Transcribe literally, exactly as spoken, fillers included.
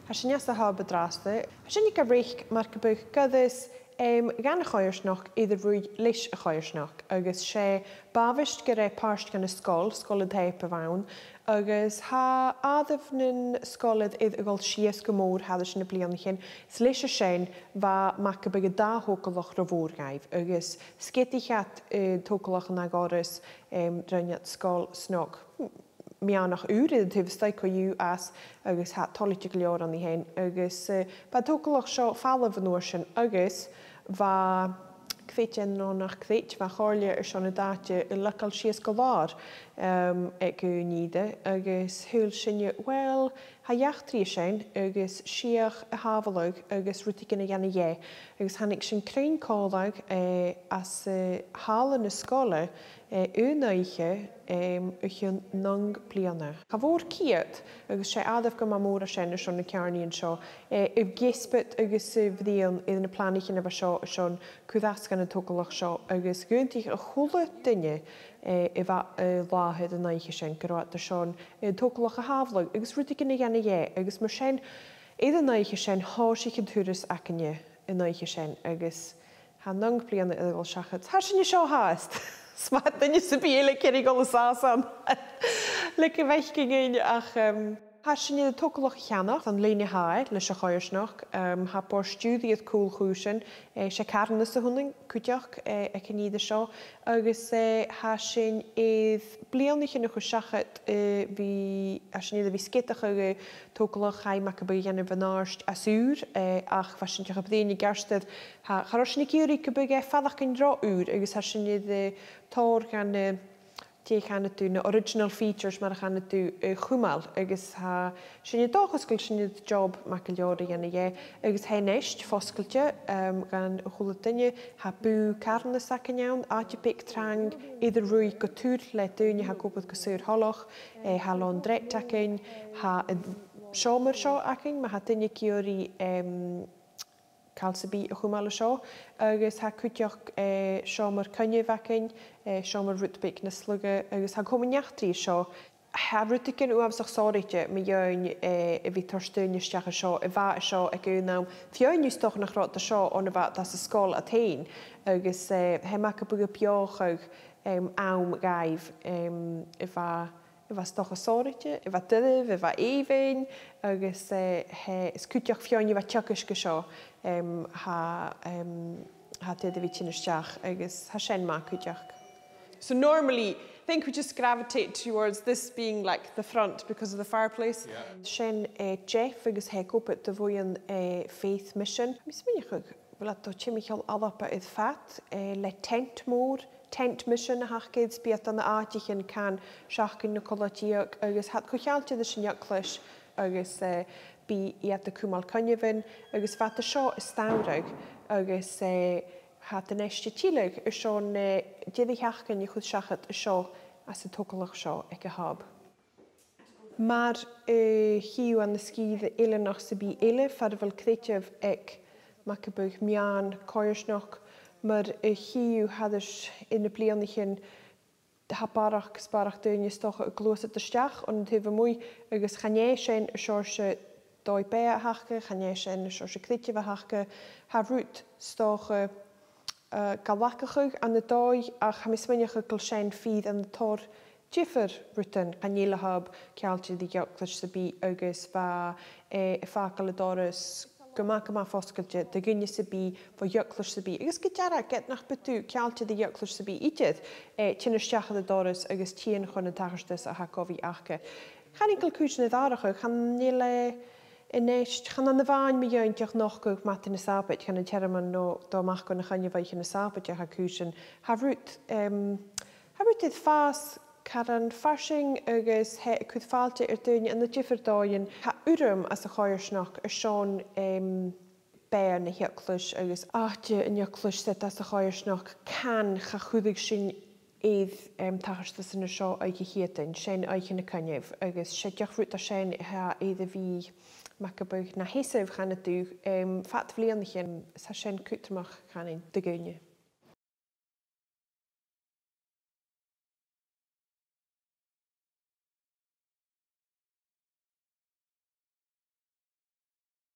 Tha sinn anns a' Hub an-dràsta. Tha sinn a' reic mar gum biodh goireas, em, dhan a' choimhearsnachd air a ruith leis a' choimhearsnachd, agus 's e b' àbhaist gur e pàirt dhen an sgoil, sgoil an taigh a bh' ann, agus tha àireamh nan sgoilearan air a dhol sìos gu mòr thairis air na bliadhnaichean, is leis a sin bha mar gum biodh an dà thogalach ro mhòr dhaibh, agus sgeadaicheadh iad, eh, togalach an goireas, em, rinn iad sgoil snog meadhanach ùr air an taobh a-staigh co-dhiù às, agus tha e toilichte gu leòr an-àird fhèin, agus, eh, bha an togalach seo falamh an uair sin, agus bha, creid e no nach creid, bha a' chomhairle airson an t-àite a leigeil sìos gu làr, em, aig aon ìre, agus shaoil sinne, uill, tha eachdraidh an sin, agus 's fhiach a shàbhaladh agus rudeigin a dhèanamh dheth, agus thàinig sinn cruinn còmhla, eh, anns, eh, halla na sgoile, eh, aon oidhche, em, o chionn naoi bliadhna. Cha mhòr ceud, agus 's e àireamh gu math mòr a tha sin airson na ceàrnaidhean seo, eh, a' deasbad agus a' bruidhinn air na planaichean a bha seo airson cur às dhan an togalach seo, agus dh'aontaich a h-uile duine, eh, a bha, eh, an làthair an oidhche sin, gun robh iad airson, eh, an togalach a shàbhaladh agus rudeigin a dhèanamh dheth, agus mar sin, air an oidhche sin, thòisich an turas againne an oidhche sin, agus tha naoi bliadhna air a dhol seachad. Tha sinne seo fhathast. 'S math duine sam bith eile ag iarraidh a dhol a Sàsan le gu bheil e againn, ach, em, tha sinne air an togalach a cheannach san linn a th' ann leis a' choimhearsnachd, em, tha bòrd-stiùiridh air cùl chùisean, eh, 's e carthannas a th' annainn cuideachd, eh, aig an ìre seo, agus, eh, tha sinn air bliadhnaichean a chur seachad, eh, bhith, tha sinn air a bhith sgeadachadh, eh, togalach, chaidh mar gum biodh a dhèanamh an-àirde às ùr, eh, ach bha sinn dìreach a' bruidhinn an-ceartuair, tha, cha robh sinn ag iarraidh gum biodh e a' faireachdainn ro ùr, agus tha sinn air, eh, tòrr dhen, eh, dè chanadh tu, na original features mar a chanadh tu, eh, a chumail, agus tha sinn an dòchas gu bheil sinn air job math gu leòr a dhèanamh dheth, agus tha e a-nis fosgailte, em, dhan a h-uile duine, tha bùth carthannas againn ann, àite beag trang air a ruith gu tur le daoine a tha ag obair gu saor-thoileach, eh, tha lòn-dreit againn, tha an seòmar seo againn, ma tha duine ag iarraidh, em, càil sam bith a chumail an seo, agus tha cuideachd, eh, seòmar coinneimh againn, eh, seòmar rud beag nas lugha, agus tha an comann eachdraidh an seo. Tha rudeigin uabhasach sònraichte mu dheidhinn, eh, a bhith toirt daoine a-steach an seo, a bha an seo aig aon àm. Feadhainn, 's dòcha nach robh iad an seo on a bha iad anns an sgoil iad fhèin, agus, eh, tha e mar gum biodh e a' beothachadh, em, àm dhaibh, em, a bha a bha 's dòcha sònraichte, a bha doirbh, a bha èibhinn, agus, eh, tha, is cuideachd feadhainn a bha teagasg an seo, em, tha, em, tha iad air a bhith a' tighinn a-steach, agus tha sin math cuideachd. So normally, I think we just gravitate towards this being, like, the front because of the fireplace. Yeah. Sin, eh, Jeff agus tha e ag obair do bhuidheann, eh, Faith Mission. Tha mi a' smaoineachadh gu bheil iad timcheall Alba air fad, eh, le tent mòr, tent mission a th' aca, is bidh iad ann an àiteachan can seachdain no cola-deug, agus tha iad co-cheangailte ris an eaglais, agus, eh, bidh iad a' cumail coinneamhan, agus bha iad an seo as t-samhradh, agus, eh, tha iad a-nis a' tilleadh airson, eh, deireadh-sheachdain a chur seachad an seo anns an togalach seo aig a' Hub. Mar a chì thu ann an sgìre eileanach sam bith eile, far a bheil creideamh aig, mar gum biodh, meadhan coimhearsnachd, mar a chì thu thairis air na bliadhnaichean, tha barrachd is barrachd daoine 's dòcha a' gluasad a-steach on an taobh a-muigh, agus chan e sin an seòrsa dòigh-beatha a th' aca, chan e sin an seòrsa creideamh a th' aca, tha rud 's dòcha eh, ga lagachadh ann an dòigh, ach tha mi a' smaoineachadh gu bheil sin fìor ann an tòrr diofar rudan. Chan eil a' Hub ceangailte ri eaglais sam bith agus bha, eh, a' fàgail an dorais gu math, gu math fosgailte do dhuine sam bith bho eaglais sam bith. Agus gu dearbh, ged nach bi thu ceangailte ri eaglais sam bith idir, eh, tighinn a-steach air an doras agus tighinn chun an tachartas a tha gu bhith aca. Chan eil cùisean air atharrachadh, chan eil e a-nis, chan ann a-mhàin mu dheidhinn dìreach nochdadh madainn an Sàbaid, chan an tearmann no dol a-mach gu na coinneamhan oidhche na Sàbaid a tha cùisean. Tha rud, em, tha rud air fàs caran farsaing agus tha e a' cur fàilte air daoine ann an diofar dhòighean. Tha urram anns a' choimhearsnachd airson, em, beatha na h-eaglais agus àite an eaglais, 's iad anns a' choimhearsnachd, can cha chuireadh sinn air, em, tachartasan an seo Oidhche Chiadain, sin Oidhche na Coinneimh, agus 's e dìreach rud a tha sin a tha air a bhith, mar gum biodh, na sheasamh, chanadh tu, em, fad bhliadhnaichean, 's tha sin cudromach, chanainn, do dhaoine.